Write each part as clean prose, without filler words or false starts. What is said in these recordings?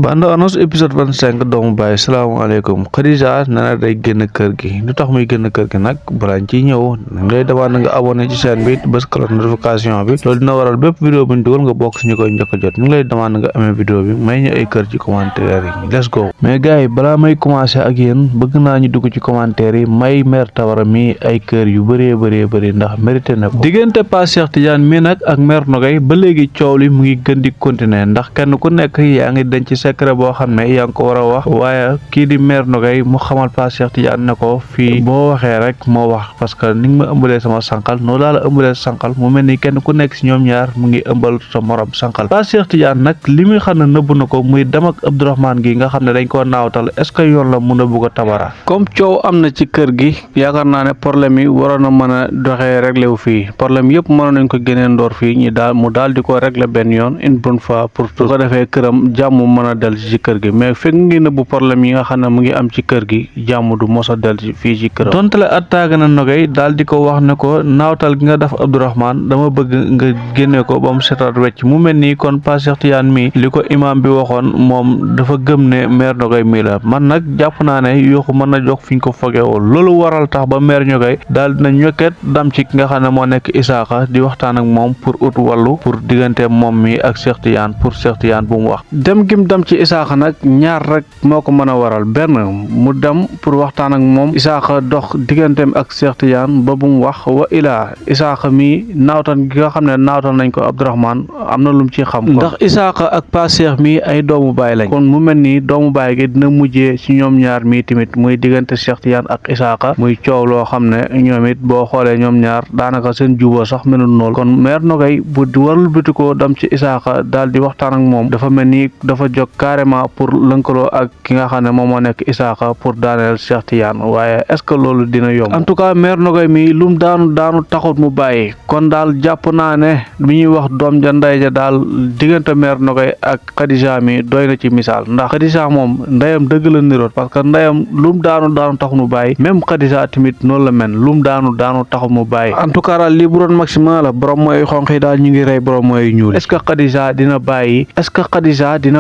bande annonce épisode 25 doomu baay salaamaaleykum Khadija nee na day génn kër gi lu tax muy génn kër gi nag balaa ciy ñëw ngay demande nga abonné ci chaîne bi bës cloche notification bi loolu dina waral bépp vidéo bu ñu dugal nga bokk si ñu koy njëkk a jot ñu ngi lay demande nga amee vidéo bi may ñu ay kër ci commentaire yi let's go. mais gars yi balaa may commencé ak yéen bëgg naa ñu dugg ci commentaire yi may mère Tabara mi ay kër yu bëree ndax mérité na ko. diggante Pa Cheikh Tidiane mi nag ak mère Nogay ba léegi coow li mu ngi gën di continuer ndax kenn ku nekk yaa ngi denc secret boo xam ne yaa ngi ko war a wax waaye kii di mère Nogay mu xamal Pa Cheikh Tidiane ne ko fii boo waxee rek moo wax parce que ni nga ma ëmbalee sama sànqal noonu laa la ëmbalee sànqal mu mel ni kenn ku nekk si ñoom ñaar mu ngi ëmbal sa morom sànqal. Pa Cheikh Tidiane nag li muy xam ne nëbb na ko muy dem ak Abdourahmane gi nga xam ne dañ koo naawtal est ce que yoon la mun a bugg a Tabara. comme coow am na ci kër gi yaakaar naa ne problème yi waroon na mën a doxee réglé wu fii problème yëpp mënoon nañ ko génnee ndoor fii ñi daal mu daal di ko réglé benn yoon une bonne fois pour tout. su ko defee këram jàmm mën a del ci kër gi mais fekk ngi nëbbu problème yi nga xam ne mu ngi am ci kër gi jàmm du mos a del ci fii ci këram. donte la attaque na Nogay daal di ko wax ne ko naawtal gi nga def Abdourahmane dama bëgg nga génne ko ba mu setaat wecc mu mel nii kon Pa Cheikh Tidiane mi li ko imaam bi waxoon moom dafa gëm ne mère Nogay mi la man nag jàpp naa ne yooxu mën na jox fi ñu ko fogeewoo loolu waral tax ba mère Nogay daal dina ñokket dam ci ki nga xam ne moo nekk Isaaka di waxtaan ak moom pour ut wàllu pour diggante moom mi ak Cheikh Tidiane pour Cheikh Tidiane bu mu wax dem gim dem ci Isaaka nag ñaar rek moo ko mën a waral benn mu dem pour waxtaan ak moom Isaaka dox digganteem ak Cheikh Tidiane ba bu mu wax wa ilaa Isaaka mi naawtan gi nga xam ne naawtal nañ ko Abdourahmane am na lu mu ci xam ndax Isaaka ak Pa Cheikh mi ay doomu baay lañ kon mu mel ni doomu baay gi dina mujjee ci ñoom ñaar mi tamit muy diggante Cheikh Tidiane ak Isaaka muy coow loo xam ne ñoom it boo xoolee ñoom ñaar daanaka seen juboo sax mënul noonu kon mère Nogay bu warul biti ko dem ci Isaaka daal di waxtaan ak moom dafa mel ni dafa jóg carrément pour lënkaloo ak ki nga xam ne moom moo nekk Isaaka pour daaneel Cheikh Tidiane waaye est ce que loolu dina yomb en tout cas mère Nogay mi lum daanu taxut mu bàyyi kon daal jàpp naa ne bi ñuy wax doom ja ndey ja daal diggante mère Nogay ak Khadija mi doy na ci misaal ndax Khadija moom ndeyam dëgg la niroot parce que ndeyam lum daanu taxut mu bàyyi même Khadija tamit noonu la mel lum daanu taxut mu bàyyi en tout cas daal lii bu doon maximum la borom mooy xonq yi daal ñu ngi rey borom mooy ñuul est ce que Khadija dina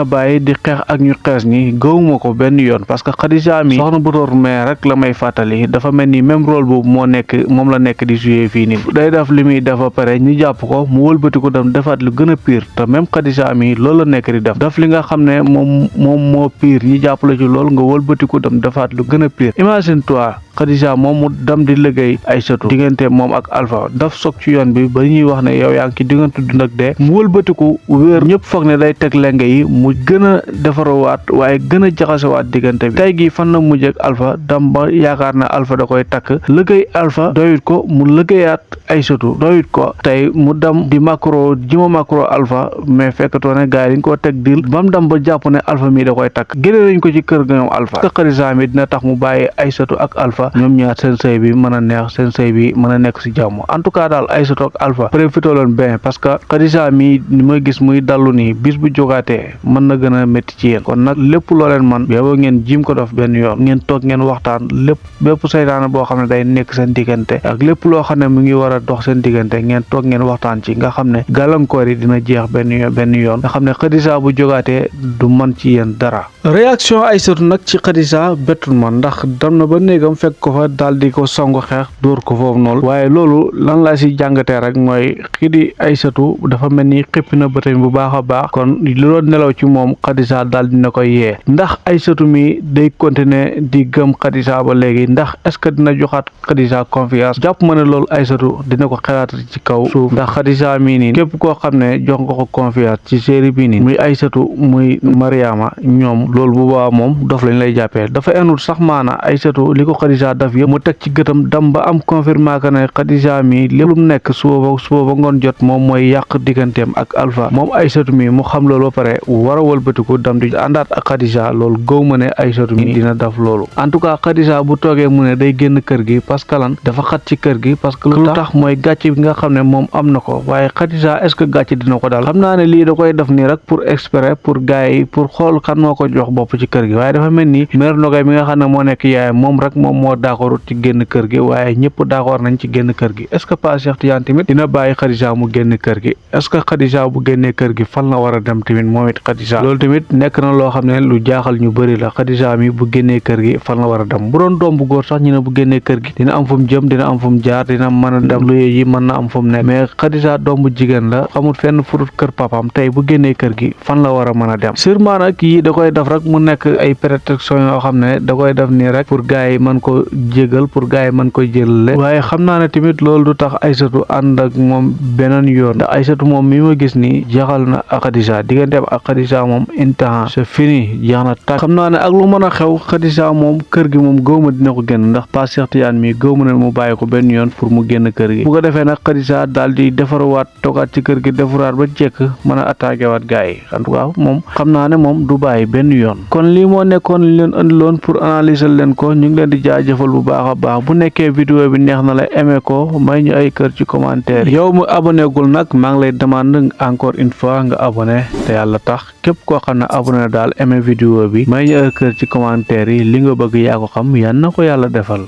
bàyyi di xeex ak ñu xees ñi gëwuma ko benn yoon parce que Khadija mi soxna Butoor mais rek la may fàttali dafa mel ni même rôle boobu moom la nekk di jouer fii nii day def li muy def ba pare ñu jàpp ko mu wëlbati ko dem defaat lu gën a pire te même Khadija mi loolu la nekk di def li nga xam ne moom moo pire ñi jàpp la ci loolu nga wëlbati ko dem defaat lu gën a pire imagine toi Khadija moom mu dem di liggéey Aysatu diggante moom ak Alpha daf soog ci yoon bi ba ñuy wax ne yow yaa ngi ci diggante dund ak dee mu wëlbatiku wéer ñëpp foog ne day teg lenge yi mu gën a defarowaat waaye gën a jaxasewaat diggante bi tey gi fan la mujj ak Alpha dem ba yaakaar ne Alpha da koy takk liggéey Alpha doyut ko mu liggéeyaat Aysatu doyut ko tey mu dem di macro Alpha mais fekkatoo ne gars yi dañ koo teg dil ba mu dem ba jàpp ne Alpha mii da koy takk génne nañ ko ci kër ga ñoom Alpha te Khadija mi dina tax mu bàyyi Aysatu ak Alpha ñoom ñaar seen sëy bi mën a neex seen sëy bi mën a nekk si jàmm en tout cas daal Aysatu ak Alpha profité loon bien parce que Khadija mi ni ma gis muy dallu nii bis bu jógaatee mën na gën a métti ci yéen kon nag lépp loo leen man yow ngeen jim ko def benn yoon ngeen toog ngeen waxtaan bépp saytaane boo xam ne day nekk seen diggante ak lépp loo xam ne mu ngi war a dox seen diggante ngeen toog ngeen waxtaan ci nga xam ne gàllankoor yi dina jeex benn yoon nga xam ne Khadija bu jógaatee du man ci yéen dara réaction Aysatu nag ci Khadija bettul man ndax dem na ba néegam fekk ko fa daal di ko songu xeex dóor ko foofu noonu waaye loolu lan laa si jàngatee rek mooy kii di Aysatu dafa mel ni xippi na bëtam bu baax a baax kon lu doon nelaw ci moom Khadija daal dina koy yee ndax Aysatu mi day continuer di gëm Khadija ba léegi ndax est ce que dina joxaat Khadija confiance jàpp ma ne loolu Aysatu dina ko xalaat ci kaw suuf ndax Khadija mii nii képp koo xam ne jox nga ko confiance ci série bii nii muy Aysatu muy Mariama ñoom loolu bu baax moom dof lañ lay jàppee dafa enul sax maana Aysatu li ko Khadija daf yëpp mu teg ci gëtam dem ba am confirmation ne Khadija mi lépp lu mu nekk suba ba ngoon jot moom mooy yàq digganteem ak Alpha moom Aysatu mi mu xam loolu ba pare war a wëlbatiku dem di àndaat ak Khadija loolu gëw ma ne Aysatu mi dina def loolu en tout cas Khadija bu toogee mu ne day génn kër gi parce que lan dafa xat ci kër gi parce que lu tax mooy gàcce bi nga xam ne moom am na ko waaye Khadija est ce que gàcce dina ko daal xam naa ne lii da koy def nii rek pour exprès pour gars yi pour xool kan moo ko jox bopp ci kër gi waaye dafa mel ni mère Nogay mi nga xam ne moo nekk yaay moom rek moom moo d'accord ci génn kër gi waaye ñëpp d'accord nañ ci génn kër gi est-ce que Pa Cheikh Tidiane tamit dina bàyyi Khadija mu génn kër gi est-ce que Khadija bu génnee kër gi fan la war a dem tamit moom it Khadija loolu tamit nekk na loo xam ne lu jaaxal ñu bëri la Khadija mi bu génnee kër gi fan la war a dem bu doon doom bu góor sax ñu ne bu génnee kër gi dina am fu mu jëm dina am fu mu jaar dina mën a dem luye yi mën na am fu mu nekk mais Khadija doom bu jigéen la xamul fenn furut kër papam tey bu génnee kër gi fan la war a mën a dem sûrement nag kii da koy def rek mu nekk ay prétention yoo xam ne da koy def nii rek pour gars yi mën ko jégal pour gars yi mën ko jëlale waaye xam naa ne tamit loolu du tax Aysatu ànd ak moom beneen yoon ndax Aysatu moom mi ma gis nii jeexal na ak Khadija digganteem ak Khadija moom intaha c'est fini jeex na tàkk xam naa ne ak lu mën a xew Khadija moom kër gi moom gëwma dina ko génn ndax Pa Cheikh Tidiane mi gëwma ne mu bàyyi ko benn yoon pour mu génn kër gi bu ko defee nag Khadija daal di defarwaat toogaat ci kër gi defaraat ba jekk mën a attaqué waat gars yi en tout cas moom xam naa ne moom du bàyyi benn yoon kon lii moo nekkoon li leen andiloon pour analyser leen ko ñu ngi leen di jaajëfal bu baax a baax bu nekkee vidéo bi neex na la aimé ko may ñu ay kër ci commentaire yow mu abonné gul nag maa ngi lay demande encore une fois nga abonné te yàlla tax képp koo xam ne abonné daal aimé vidéo bi may ñu ay kër ci commentaire yi li nga bëgg yaa ko xam yan na ko yàlla defal